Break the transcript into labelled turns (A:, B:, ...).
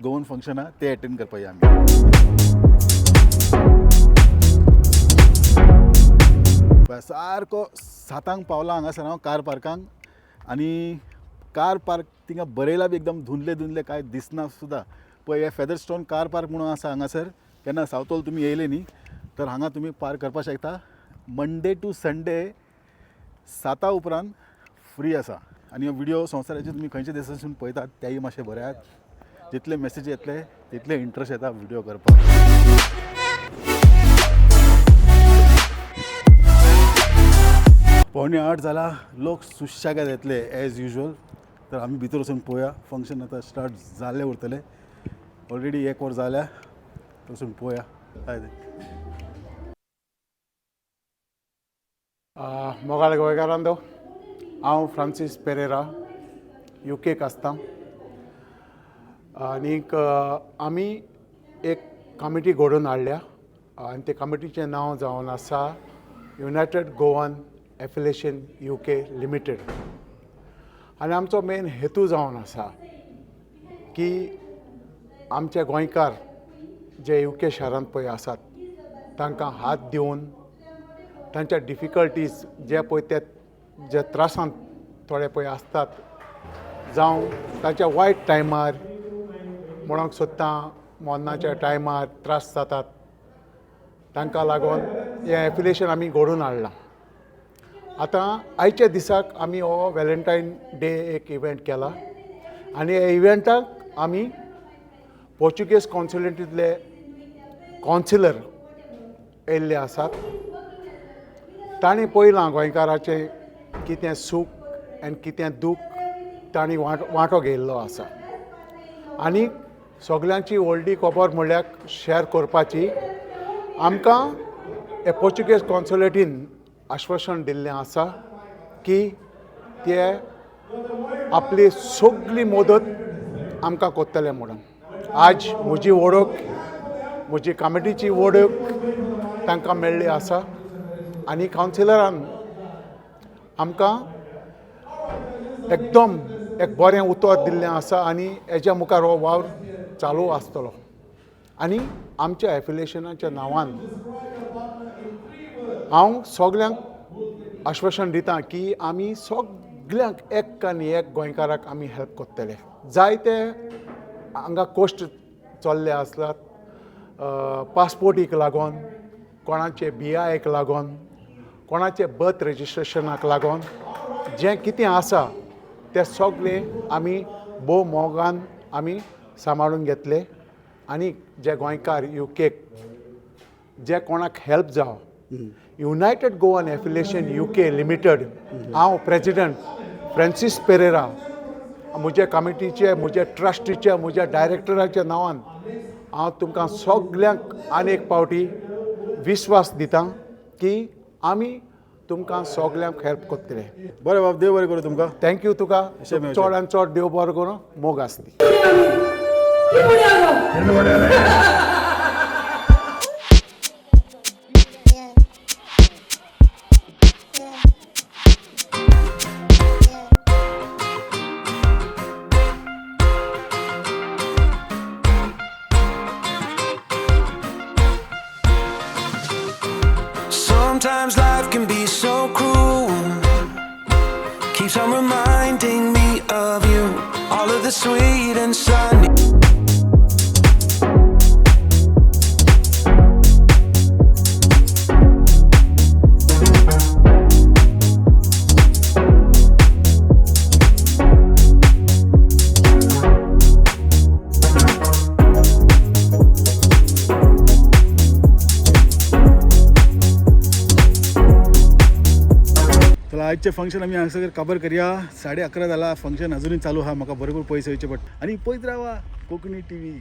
A: Goan function आहा ते attend करपाक या आमी. पळय सारको 7 पावला हांगासर हांव कार पार्कांक आनी कार पार्क थिंगा बरयला बी एकदम धुंदले धुंदले, कांय दिसना सुद्दां. पळय, हे फेदर स्टोन कार पार्क म्हणून आसा हांगासर. केन्ना सावथॉल तुमी येयले न्ही तर हांगा तुमी पार्क करपाक शकता. मंडे टू संडे 7 उपरांत फ्री आसा. आनी हो व्हिडिओ संवसाराचे तुमी खंयच्या देशासून पळयतात तेय मातशें बरयात. जितले मेसेज येतले तितले इंट्रस्ट येता व्हिडिओ करपाक. 7:45 जाला, लोक सुशेगाद येतले एज युजल. तर आमी भितर वचून पळोवया. फंक्शन आतां स्टार्ट जाल्लें उरतलें, ऑलरेडी एक वर जाल्या. वचून पळोवया काय तें.
B: मोगाळ गोंयकारांनो, हांव फ्रांसीस पेरेरा, युकेक आसता आनीक आमी एक कमिटी घडोवन हाडल्या आनी ते कमिटीचें नांव जावन आसा United Goan affiliation UK limited. आनी आमचो मेन हेतू जावन आसा की आमचे गोंयकार जे युके शारांत पळय आसात तांकां हात दिवन तांच्या डिफिकल्टीज जे पळय ते जे त्रासांत थोडे पळय आसतात, जावं तांच्या वायट टायमार म्हणूंक सोदता, मरणाच्या टायमार त्रास जातात, तांकां लागून हें एफिलेशन आमी घडोवन हाडलां. आतां आयच्या दिसाक आमी हो वेलेंटायन डे एक इव्हेंट केला आनी ह्या इव्हेंटाक आमी पोर्चुगीज कॉन्सुलेटींतले कॉन्सिलर येयल्ले आसात. तांणी पळयलां गोंयकाराचें कितें सूख आनी कितें दूख, तांणी वांटो घेयल्लो आसा आनी सगल्यांची व्हडली खबर म्हणल्यार शेअर करपाची, आमकां हे पोर्चुगीज कॉन्सुलेटीन आश्वासन दिल्लें आसा की ते आपली सगली मदत आमकां करतले म्हणून. आज म्हजी वळख, म्हजी कमिटीची वळख तांकां मेळ्ळी आसा आनी कावन्सिलरान आमकां एकदम एक बरें उतर दिल्लें आसा आनी हेज्या मुखार हो वावर चालू आसतलो. आनी आमच्या एफिलेशनाच्या नांवान हांव सगल्यांक आश्वासन दिता की आमी सगल्यांक एक आनी एक गोंयकाराक आमी हेल्प करतले. जायते हांगा कश्ट चल्ले आसतात, पासपोर्टीक लागून, कोणाचे बीआयक लागून, कोणाचे बर्थ रजिस्ट्रेशनाक लागून, जें कितें आसा तें सगळें आमी भोव मोगान आमी सांबाळून घेतले. आनी जे गोंयकार युकेक जे कोणाक हेल्प जावं, United Goan affiliation UK limited, हांव प्रेजिडंट फ्रांसीस पेरेरा, म्हज्या कमिटीचे, म्हज्या ट्रस्टीचे, म्हज्या डायरेक्टराच्या नांवान हांव तुमकां सगल्यांक आनी एक पावटी विस्वास दिता की आमी तुमकां सगल्यांक हेल्प करतले.
A: बरें बाब, देव बरें करूं तुमकां.
B: Thank you तुका.
A: अशें मेळचें.
B: चड आनी चड देव बरो करूं, मोग आसती.
C: Sometimes life can be so cruel. Keeps on reminding me of you. All of the sweet and sunny.
A: चला, आजचें फंक्शन आमी हांगासर काबर करया. 11:30 जाला, फंक्शन अजुनूय चालू आहा. म्हाका भरपूर पयशे वयचे पडटा आनी पळयत रावा कोंकणी टीव्ही.